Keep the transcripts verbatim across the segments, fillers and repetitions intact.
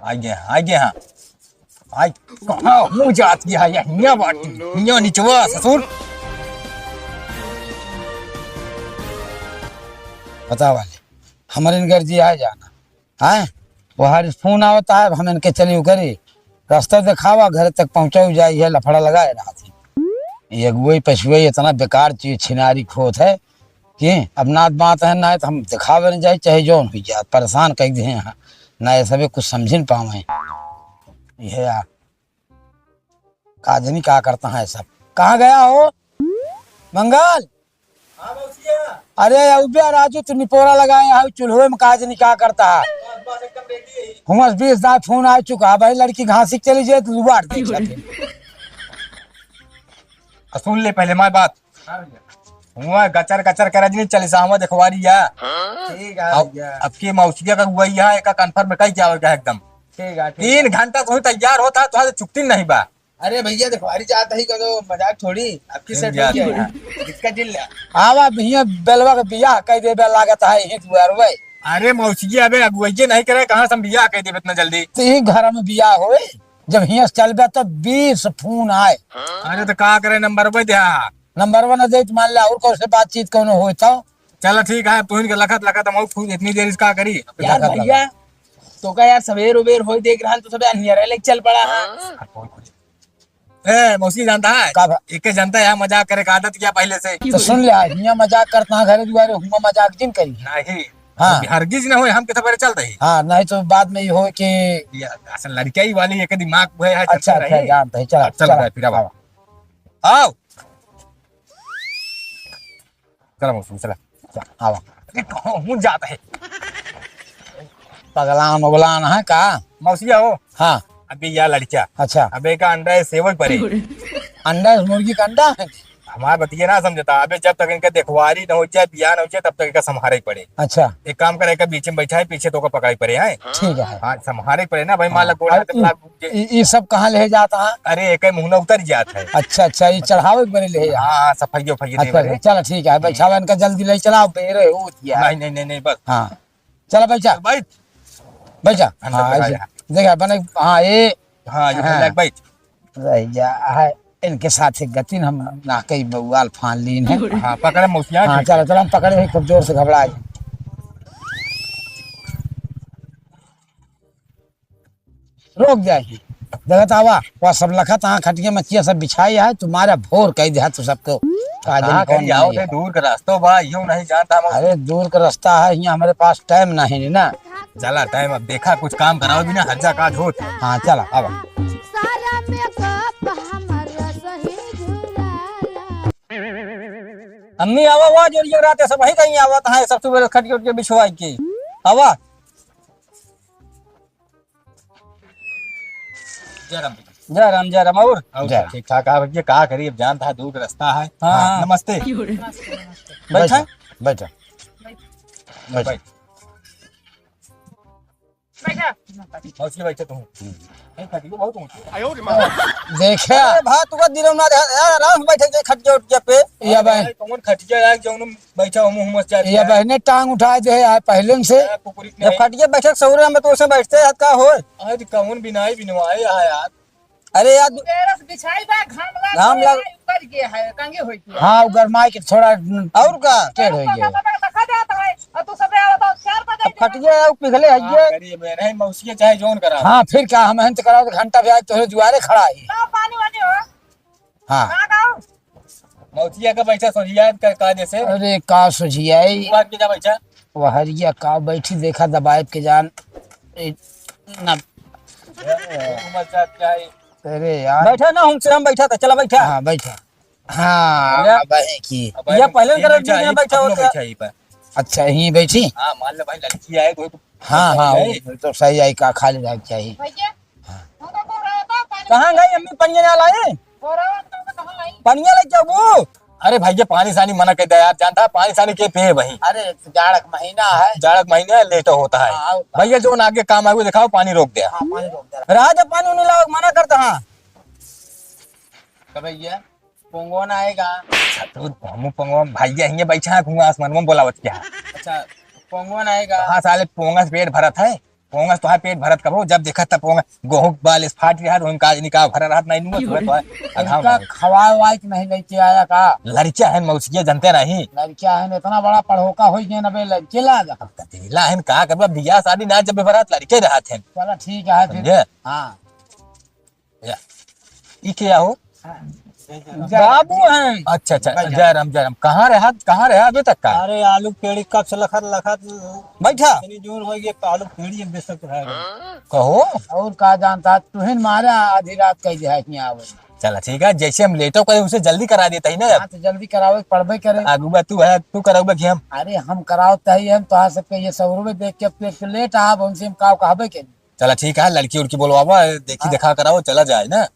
आगे, आगे, हाँ। आई, कहाँ मुँह जात गया है? हियाँ बाटी, हियाँ निचवा, ससुर। बतावा ले, हमरे घर जी आ जाना। हैं? वहाँ फोन आवता है, अब हम इनके चलियो करी। रास्ता देखावा, घर तक पहुँचाऊ जाई है, लफड़ा लगाए रहत है। ये अगुवई पछुवई इतना बेकार चीज छिनारी खोत है कि अब नात बात है ना, तो हम देखावे न जाई, चाहे जौन हुई जात, परेशान कइ दिहे हैं। ना ये सबे कुछ समझिन पावे। ये यार, का जनी का करता है सब। कहाँ गया हो मंगल? हाँ, मौसिया। अरे, अउबे राजू, तू निपोरा लगाए है चूल्हे में, का जनी का करता है? बस, बस, एकदम ready है। हुमस बीस दाँय फोन आ चुका है भाई, लड़की घासी के चली जाए तो दुआर देख सके। आ, सुन ले पहले माय बात। हाँ भैया। हुआ गचर गचर करे जनी, चलिसावा देखवारी या। ठीक है अब, भैया। अब की मौसिया का हुआ या, एका confirm में कही क्या होगा एकदम। ठीक है, ठीक है। तीन घंटा तो तैयार होता है, तो आज चुकती नहीं बा। अरे भैया, देखवारी जात ही, करो मजाक थोड़ी, आपकी सेट हो गया है। किसका दिल है? आवा भैया, बेलवा के बियाह कह देबे लागत है, यही दुआर वे। अरे मौसी, अबे अगुवाइये नहीं करे, कहाँ से हम बियाह कह देबे इतना जल्दी? तो यही घर में बियाह होए, जब हियाँ से चलबे तो बीस फोन आए। अरे तो का करे, नंबर पे द्या। नंबर वन दे, मान ले, और कौन से बातचीत कौनो होए तो? चला ठीक है, तू इनके लखत लखत हम और फूल इतनी देर इसका करी। यार लखत भैया, लखत। तो का यार, सवेर उबेर होई देख रहा तो सबे अनियर है, लेके चल पड़ा है। ए, मौसी जानता है? का भा? एके जानता है, मजाक करे का आदत क्या पहले से? तो सुन ले, आज हियाँ मजाक करता है, घरे दुआरे हुआ मजाक जिन करी। नहीं। हाँ। हरगिज ना होए, हम कितना बड़े चल रही। हाँ, नहीं तो बाद में ये हो कि या, असल लड़कियाई वाली एक दिमाग वो है, अच्छा, चलता अच्छा, रही। जानता है, चला, अब चल चला। रहा है, फिर अब आओ। आओ। चला मौसी, चला। चला, आवा। अरे, कहूँ हूँ जात है। पगलान उगलान है का? मौसी आओ। हाँ। अबे या लड़किया। अच्छा। अबे का अंडा है सेवक परे। अंडा है, मुर्गी का अंडा है? हमार बतिया ना समझता। अबे जब तक इनका देखवारी न हो जाए, बियाह न हो जाए, तब तक इनका संभारे ही पड़े। अच्छा। एक काम करे, इनका बीच में बैठा है, पीछे तो का पकड़ाई पड़े, हैं? ठीक है। हाँ, संभारे ही पड़े ना भाई, हाँ। मालक गोड़ा और हाथ ई, लाग जाए। ई, ई सब कहाँ ले जाता है? अरे, एक मुँह ना उतर जात है। अच्छा, अच्छा, ये चढ़ावे के बने ले जाता है। हाँ, हाँ, सफाइयो, फइयो दे अच्छा, बने। अच्छा, चला ठीक है, हम्म। बैठावा इनका जल्दी ले चलाओ, बेरे हो दिया। नहीं, नहीं, नहीं, नहीं, बस। हाँ, चला बैठा। चल, बैठ। बैठा। अंदर हाँ, बैठा ऐसे। जा। देखा, बने, हाँ, ये। हाँ, ये हाँ। बैठ। रह जा, है, इनके साथ एक गतिन हम ना कई बउआल फान लीन है। हाँ, पकड़े मौसिया हाँ, के। चला, चला, हम पकड़े हैं, खूब जोर से घबरा जाए। रोक जाए। देखत आवा, वह सब लखत हाँ खटिया मचिया सब बिछाई है, तुम्हारा भोर कह दिया तू सबको। का जाने कहाँ कौन करिए, आओ नहीं तो है। दूर का रास्ता बा, यूं नहीं जानता हम। अरे दूर का रास्ता है, यहाँ हमारे पास टाइम नहीं है ना। चला टाइम अब देखा, कुछ काम कराओ बिना हज्जा काज होत। हाँ, चला, आवा। सारा मेकअप हमारा सही झुलाला। अम्मी आवा, आवा, जोरियो रात है, सब वही कहीं आवा, तहाँ सब सुबह खटिया उटिया बिछवाई के। आवा। जय राम। जय राम, जय राम। और? और जय सब राम। ठीक ठाक है भैया, का करी, अब जानता है, दूर रास्ता है। हाँ, हाँ। नमस्ते। बैठा। बैठा, बैठा। बैठ। बैठा। मौसी बैठे तू। हम्म। नहीं, खटियो बहुत ऊंची है। देखे। अरे भाई, तू का दिनों ना दे, यार, आराम से बैठे, देख, खटिया उटिया पे। या भाई। अरे, कौन खटिया यार, जौन बैठा हूँ, मुँह मत जा ये यार। बहने टांग उठाए दे यार, पहले से। यार, कुकुरी जब नहीं। खटिया बैठे, सौरे में तो उसे बैठते यार, का होए? आज कौन बिनाई बिनवाए है यार? अरे यार, तू तेरस बिछाई बा, घाम लाग घाम गया लाग है, उतर गया है, कंगे होई गया। हाँ, वो गरमाई के थोड़ा और का? टेढ़ हो गया। पकड़ रखा जाता है, और तू सबे आवत हो, चार बजे अब खटिया है, वो पिघले है का ये। करिए बे, नहीं, मौसिया चाहे जौन करा। हाँ, फिर का, हम हंत कराओ तो घंटा भी आज तोहरे दुआरे खड़ा है। लाओ पानी वानी हो। हाँ। कहाँ का हो? मौसिया का बैठा सोझिया का, का जैसे? अरे, का सोझिया है? बात के जा बैठा। वहरिया का बैठी, देखा दबाए के जान। ए, ना। ए, उमर साहब क्या है? अरे यार। बैठा ना, हमसे हम बैठा था, चला बैठा। हाँ, बैठा। हाँ, अरे। अब है की। अब या भाई, पहले ये कर बैठा, दिया, ये बैठा अपनो होता। बैठा, ये पर। अच्छा, यहीं बैठी? हाँ, मान लो भाई, लड़की आए, कोई तो हाँ, हाँ, है। वो तो सही आई, का खाली रह चाहिए। भैया, हाँ। हम तो बोल रहे थे, पानी कहाँ गई अम्मी, पनिया ना लाई? बोल रहे हो, तो कहाँ लाई? पनिया लेके आओ। अरे भैया, पानी सानी मना कर दे यार, जानता है, पानी सानी के पे है वही। अरे, जाड़क महीना है। जाड़क महीना है, लेट होता है। हाँ, और भैया, जो ना आगे काम आए, वो दिखाओ, पानी रोक दे। हाँ, पानी रोक दे। राजा, पानी उन्हें लाओ, मना करता हाँ। तो भैया, पोंगो ना आएगा। अच्छा, तू हमू पोंगो, भैया हियां बैठा है, घूंगा आसमान में बोलावत क्या? अच्छा, पोंगो नहीं गा। हाँ साले, पोंगा से पेट भरत है। पोंगा से तोहार पेट भरत कबो, जब देखत तब पोंगा, गोहूँ बाल इस फाट रहा, तो उनका निकाह भरा रहत नहीं नुआ, सुबह तो अघाव इनका नहीं। खवाए वाए के नहीं लेके आया का? लड़किया है मौसिया, जनते नहीं। लड़किया है, इतना बड़ा पढ़ोका हो गया ना बे, लड़के ला जा। अब कतीला है, का करबा, बियाह शादी ना जब बरात लड़के रहत हैं। चला ठीक है फिर। समझे? हाँ। या, ई के हो? हाँ। बाबू हैं। अच्छा, अच्छा, जय राम, जय राम। कहाँ रहा, कहाँ रहा अभी तक का? अरे, आलू पेड़ी कब से लखत, लखत बैठा। इतनी जोर हो गई, आलू पेड़ी हम बेच सकते हैं। कहो। और का जानता, तुहिन मारे आधी रात कह दिया है कि आवे। चला, ठीक है, जैसे हम लेटो कहे, उसे जल्दी करा देता ही ना। हाँ, तो जल्दी करावे, पढ़बे करे। आगू बा तू है, तू करावे कि हम? अरे, हम करावत ही, हम तोहार सबके ये सौरवे देख के पेट के लेट आब, उनसे हम का कहबे के? चला ठीक है, लड़की उड़की बोलवावा, देखी हाँ। देखा कराओ, चला जाए ना।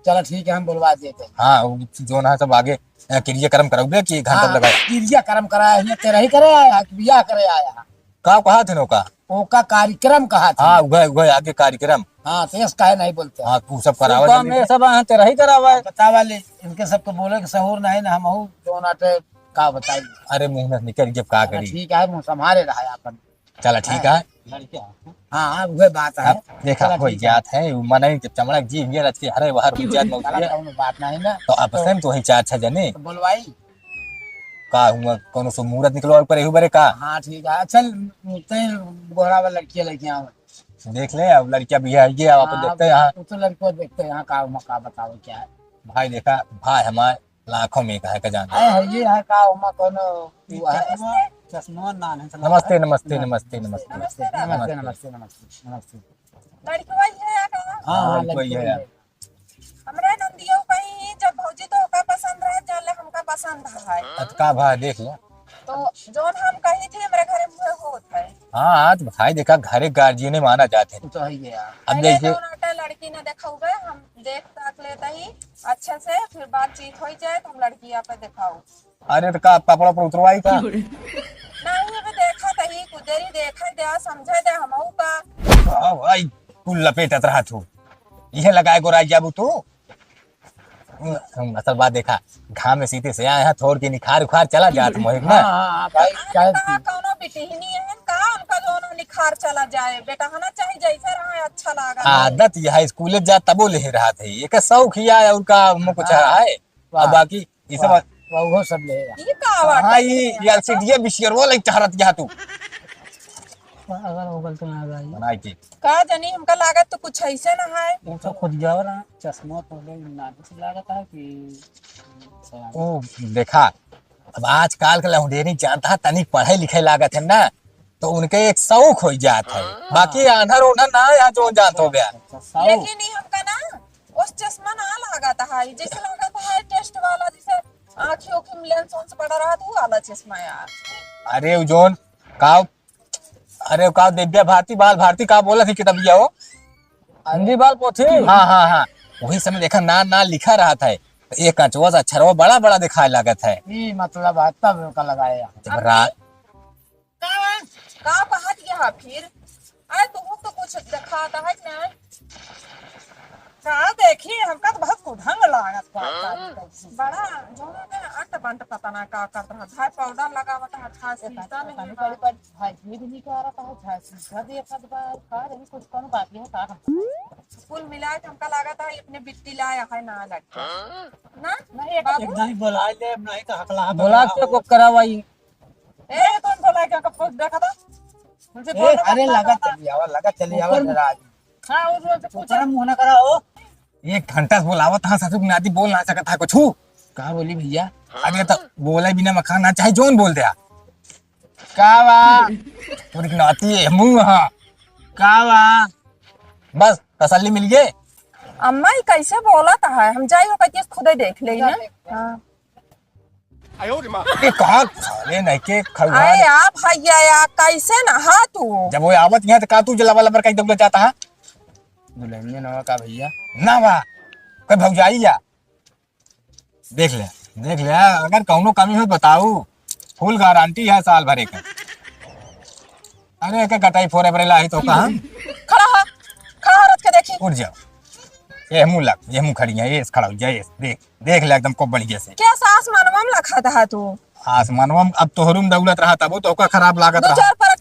चला ठीक है, हम बोलवा देते हैं। हाँ, वो जो ना सब आगे, अ, क्रियाकर्म कराओगे कि घंटा हाँ, लगाए? क्रियाकर्म कराया है, तेरा ही करे आया है, कि बियाह करे आया है? का कहा थे ओका? ओका कार्यक्रम कहा थे। हाँ, उहे, उहे, आगे कार्यक्रम। हाँ, तो यस काहे नहीं बोलते? हाँ, तू सब करावा सुबह जल्दी में से। सब यहाँ तेरा ही करावा है। बतावा ले, इनके सबको बोले कि सहूर नहीं ना, हम हूँ, जो ना टे, का बताई। अरे, मुँह में निकल, जब का हाँ, करी? ठीक है, मुँह संभाले रहा है अपन। चला, ठीक है। हाँ, हाँ, उहे बात है। अब देखा, चला, हो ठीक है। जात है, उ मनई के चमड़ा के जीभ गिर, आज के हरे बाहर हो जात मौत चला, है। कौनो बात नहीं ना। तो आपस तो में तो वही चार छह जने। तो बोलवाई। का हुआ, कौनो सो मूरत निकलवा ऊपर एहू बरे का? हाँ, ठीक है। चल, तैं गोहरा वाला लड़किया लेके आओ। देख ले, अब लड़किया भी है, ये आप हाँ, देखते हैं यहाँ। वो तो लड़कियों देखते हैं यहाँ, का, का बताओ, क्या है। भाई देखा, भाई हमारे लाखों में एक है, का जानता है। है, ये है का, ओमा कौनो, वो है। चश्मा, चश्मा ना है, नमस्ते, नमस्ते, नमस्ते, नमस्ते। नमस्ते, नमस्ते, नमस्ते, नमस्ते, नमस्ते। लड़की वही है या का? हाँ, हाँ, हाँ, लड़की वही है वही यार। है। हमरे नंदियो कहीं जब भौजी तो ओका पसंद रहे, जान ले हमका पसंद है। अब का भा, देख ले। तो जौन हम कही थी, हमरे घरे मुँहे होत है। हाँ, आज भाई देखा, घरे गार्जियन माना जात है। वो तो है ही है यार। अब पहले जैसे जौन आटे लड़की न देखा हुए, हम देख ताक लेता ही अच्छे से, फिर बातचीत हो जाए तो हम लड़किया पे दिखाओ। अरे तो का पापड़ा पर उतरवाई का? नहीं, अबे देखा तही, कुछ देरी देखा दे, समझे दे, हमहू का। हाँ भाई, तू लपेटत रहा तू। इहे लगाए गोराई जाबू तू। असल बात देखा, घाम में सीते से आए हैं, थोड़ के निखार उखार चला जात मोहित ना। हाँ, हाँ, हाँ, भाई, आज चाहे कहाँ कौनो बिटिहनी है, का उनका दोनों निखार चला जाए? बेटा होना चाहिए, जैसे रहा है, अच्छा लागा। आदत यह है, स्कूले जा तबो ले रहा थे, एक शौक ही आया उनका, हम कुछ हाँ। है। वाह। अब बाकी ये सब वाह, वाह, वो सब ले रहा। ये का बात हाँ, है? ये, ये एलसीडी बिशियर वाला एक चाहत यहाँ तू। अगर वो गलती ना आ गई। बनाई के। का जानी, हमका लागत तो कुछ ऐसे ना है। वो तो खुद गया रहा। चश्मा तो ले, नाजुक से लागत है कि ओ, देखा, अब आजकल के लहुडेरी जानता है, तनिक पढ़े लिखे लागत है ना, तो उनके एक शौक हो जात है। हाँ। बाकी आन्हर ओन्हर ना, यहाँ जो जानत हो गया। अच्छा, शौक। लेकिन ये हमका ना, उस चश्मा ना लागत है, जैसे लागत है टेस्ट वाला, जैसे आँखी ओखी में लेंस वेंस पड़ा रहा, तो वो वाला चश्मा यार। अरे, उ जोन, का अरे, का दिव्या भारती, बाल भारती, का बोलत ही किताबिया हो? हिंदी बाल पोथी? हाँ, हाँ, हाँ। वही समय देखा, ना, ना लिखा रहत है। तो एक अंचवा से अक्षरवा बड़ा, बड़ा दिखाए लागत है। ई मतलब है, तब ओका लगाए। जब रा- का कहत यहाँ फिर? अरे, तुहू तो कुछ दिखाता है कि नहीं? का देखी, हमका तो बहुत कुढ़ंग लागत बा। हाँ? बड़ा, जोनो में अंट बंट पता ना का करत रहा। झाय पाउडर लगावत रहा, झाय शीशा में पता नहीं बा। बड़ी, बड़ी झाय ये भी निकालत है, झाय शीशा देखत बा। का रही, कुछ कौनो बात है का? कुल मिला के हमका लागत है, अपने बिट्टी लाया है ना लड़का। हाँ? ना? नहीं, एक बाबू? एक दाई बोला ले, नहीं तो हकला बोला के को करावाई। ए, कौन बोला के हमका पोस्ट देखा था? उनसे ए, बोल अरे, लगा चली आवा, लगा चली आवा ऊपर जरा आज। हाँ, वो जो पूछा। ऊपर मुंह ना करा हो। एक घंटा से बोलावत हाँ, ससुर नाती बोल ना सकत हा कुछ। का बोली भैया? अरे तो बोले बिना मखान ना, चाहे जोन बोल दे। का बा? तोरी नाती है, मुंह हा। का बा? बस, तसल्ली मिल गए। अम्मा, ई कैसे बोलत है? हम जाई हो कहती खुदे देख ले ना। हाँ। ए, कहाँ साले नहीं के खौहान? अरे या भैया या, कैसे ना हा तू? जब वो आवत यहाँ तो का तू जलावा लबर कहीं दौड़त जाता है? दुल्हनिया नवा का भैया? ना बा, कोई भौजाई या? देख ले, देख ले, अगर कौनो कमी हो बताऊ, फुल गारंटी है साल भरे का। अरे, एक गटाई फोरे परे लाही तो कहाँ? खड़ा हो, खड़ा हो, रथ के देखी। उठ जाओ। ये मुँह लग, ये मुँह खड़ी है, ये खड़ा हो जाए, ये देख, देख ले एकदम खूब बढ़िया से। क्या सास मनवा में लखा था तू? आसमानवा में अब तोहरू में दौलत रहा तब तो ओका खराब लागत दो रहा। चार परत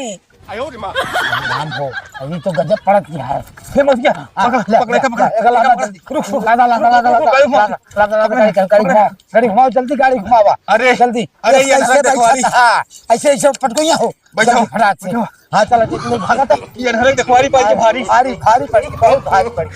राम हो, अभी तो गजब पड़त गया है। हे मत गया, हाँ, पकड़, ले, पकड़, ले, पकड़, ले, पकड़, लादा, पकड़। जल्दी। रुक, रुक, लादा, लादा, लादा, रुक, रुक, लादा, रुक, लादा, लादा, लादा, गाड़ी, गाड़ी, गाड़ी घुमाओ, गाड़ी घुमाओ, गाड़ी घुमाओ, जल्दी गाड़ी घुमावा। अरे, जल्दी। अरे, ये ऐसे, ऐसे देखो, अरे। बैठा था। ऐसे, ऐसे पटको यहाँ हो। बैठो, जल्दी फटाक से। बैठो। हाँ, चलो, ठीक, नहीं भागा तो। ये अनहरे देखवारी पाई के भारी। भारी, भारी पड़ी, बहुत भारी पड़ी।